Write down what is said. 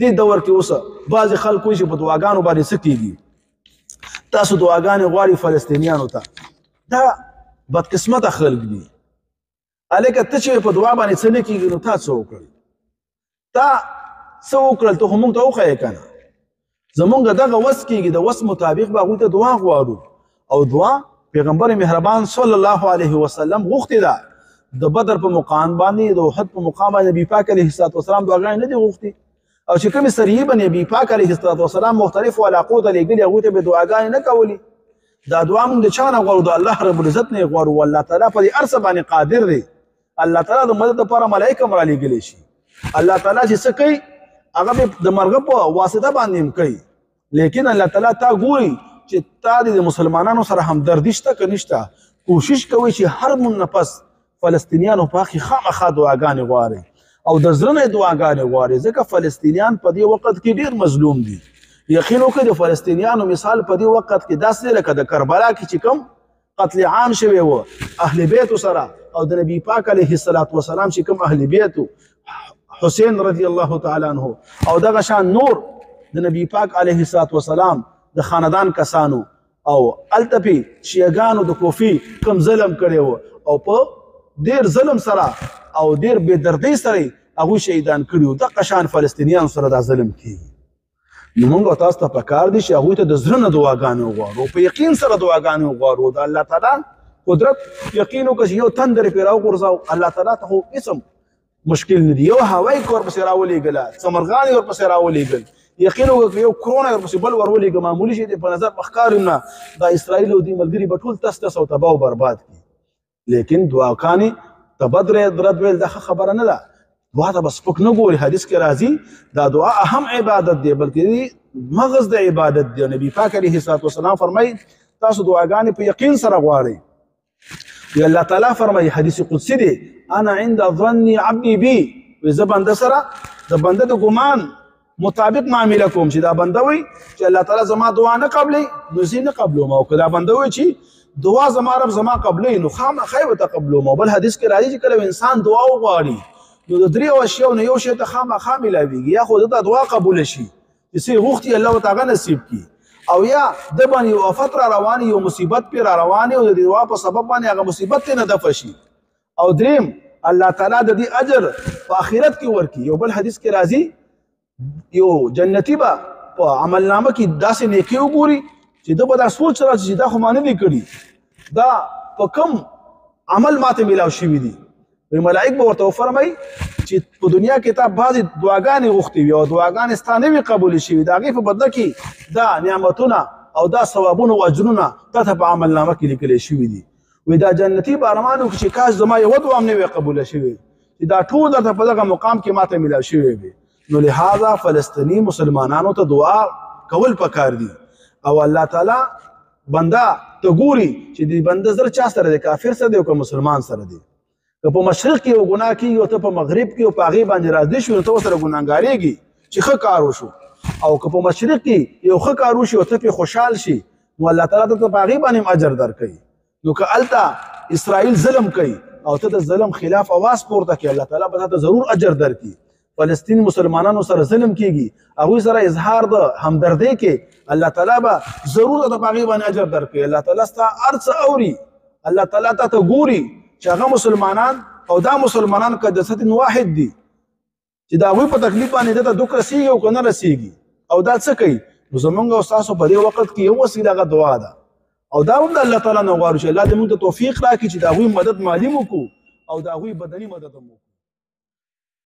دې دور کې اوس بعضې خلک وایي چې په دعاګانو باندې څه کېږي، تاسو دعاګانې غواړي فلسطینیانو ته، دا بدقسمته خلک دي. هلکه ته چې په دعا باندې څه نه کېږي نو تا څه وکړل؟ تا څه وکړل؟ ته خو موږ ته وښیې که نه. زمونږ دغه وس کېږي، د وس مطابق به هغوی ته دعا غواړو. او دعا پیغمبر مهربان صلی الله علیه وسلم غوښتې ده. د بدر په مقام باندې، د احد په مقام باندې نبی پاک علیه الصلاة والسلام دعاګانې نه دي غوښتې. او چې کومې سریې به نبی پاک علیه الصلاة والسلام مختلفو علاقو ته لېږلي، هغوی ته به دعاګانې نه کولې. دا دعا موږ د چا نه غواړو؟ د الله رب العزت نه یې غواړو. الله تعالی په دې هر څه باندې قادر دی. الله تعالی د مدد لپاره ملایک هم رالیږلی شي. الله تعالی چې څه کوي هغه به د مرغه په واسطه باندې هم کوي، لیکن الله تعالی تا ګوري چې تا د مسلمانانو سره همدردي شته که نشته. کوشش کوي چې هر مونږ نه پس فلسطینیانو په حق خامخا دعاګانې غواړي او د زړه نه دعاګانې غواړي، ځکه فلسطینیان په دې وخت کې ډېر مظلوم دي. یقین وکړئ د فلسطینیانو مثال په دې وخت کې داسې دی لکه د کربلا کې چې کوم قتل عام شوی و اهل بیتو سره، او د نبی پاک علیه الصلاة والسلام چې کوم اهل بیتو، حسین رضی الله تعالی عنه او دغه شان نور د نبی پاک علیه الصلاة والسلام د خاندان کسانو، او هلته پې شیعهګانو د کوفي کوم ظلم کړی و، او په ډېر ظلم سره او ډېر بې دردۍ سره هغوی شهیدان کړي وو. دغه شان فلسطینیانو سره دا ظلم کېږي. نو موږ تاسو ته پکار دي چې هغوی ته د زړه نه دعاګانې وغواړو، په یقین سره دعاګانې وغواړو. د الله تعالی قدرت یقین وکړو چې یو تندر پرې راوغورځاو، الله تعالی ته خو هېڅ هم مشکل نه دی. یو هوایي که ورپسې راولېږله، څه مرغان یې ورپسې راولېږل، یقین وکړه که یو کرونا یې ورپسې بل ورولېږه، معمولي شی دی په نظر به ښکاري نه، دا اسرائیل او دې ملګري به ټول تس تس او تباه او برباد کړي. لیکن دعاګانې ته بد رد ویل دا ښه خبره نه ده. دعا ته به سپک نه ګوري. حدیث کې راځي دا دعا اهم عبادت دی، بلکې مغز د عبادت دی. نبی پاک علیه الصلاة والسلام فرمایي تاسو دعاګانې په یقین سره غواړئ. وی الله تعالی فرمایي، حدیث قدسی دی، انا عند ظن عبدی بی، وی زه بنده سره د بنده د ګمان مطابق معامله کوم. چې دا بنده وي چې الله تعالی زما دعا نه قبلوي نو زه نه قبلوم، او که دا بنده وي چې دعا زما رب زما قبلوي نو خامخا یې ورته قبلوم. او بل حدیث کې راځي چې کله انسان دعا وغواړي نو د درېو اشیاو نه یو شی ته خامخا میلاویږي، یا خو ده ته دعا قبوله شي چې څه یې غوښتي الله ورته هغه نصیب کړي، او یا ده باندې یو افت را روان، یو مصیبت پرې را روان، او د دې دعا په سبب باندې هغه مصیبت ترې نه دفع شي. او دریم الله تعالی د دې اجر په آخرت کې ورکړي. یو بل حدیث کې راځي یو جنتي به په عملنامه کې داسې نیکي وګوري چې ده به دا سوچ راشي چې دا خو ما نه دي کړي، دا په کوم عمل ماته میلاو شوي دي. وی ملائک به ورته وفرمایي چې په دنیا کې تا بعضې دعاګانې غوښتې وي او دعاګانې ستا نه وي قبولې شوي، د هغې په بدله کې دا نعمتونه او دا ثوابونه او اجرونه تا ته په عملنامه کې لیکلی شوي دي. وی دا جنتي به ارمان وکړي چې کاش زما یوه دعا هم نه وي قبوله شوې، چې دا ټول درته په دغه مقام کې ماته میلاو شوی وي. نو لهذا فلسطیني مسلمانانو ته دعا کول پکار دي. او الله تعالی بنده ته ګوري چې د بنده زړه چا سره دی، کافر سره دی او که مسلمان سره دی. که په مشرق کې یو ګناه کېږي او ته په مغرب کې او په هغې باندې راضي شو نو ته ورسره ګناهګارېږي چې ښه کار وشو، او که په مشرق کې یو ښه کار وشي او ته پرې خوشحال شي نو الله تعالی ته په هغې باندې هم اجر درکوي. نو که هلته اسرائیل ظلم کوي او ته د ظلم خلاف اواز پورته کړې، الله تعالی به تاته ضرور اجر درکړي. فلسطین مسلمانانو سره ظلم کیږي، هغوی سره اظهار د همدردۍ کې، الله تعالی به ضرور ته په هغې باندې اجر درکړي. الله تعالی ستا هر څه اوري، الله تعالی تا ته ګوري چې هغه مسلمانان او دا مسلمانان که جسد واحد دي، چې د هغوی په تکلیف باندې ده ته دوک رسېږي او که نه رسېږي، او دا څه کوي. نو زمونږ او ستاسو په دې وخت کې یو وسیله هغه دعا ده، او دا هم د الله تعالی نه غواړو چې الله دې موږ ته توفیق راکړي چې د هغوی مدد مالي وکړو او د هغوی بدني مدد هم وکړو.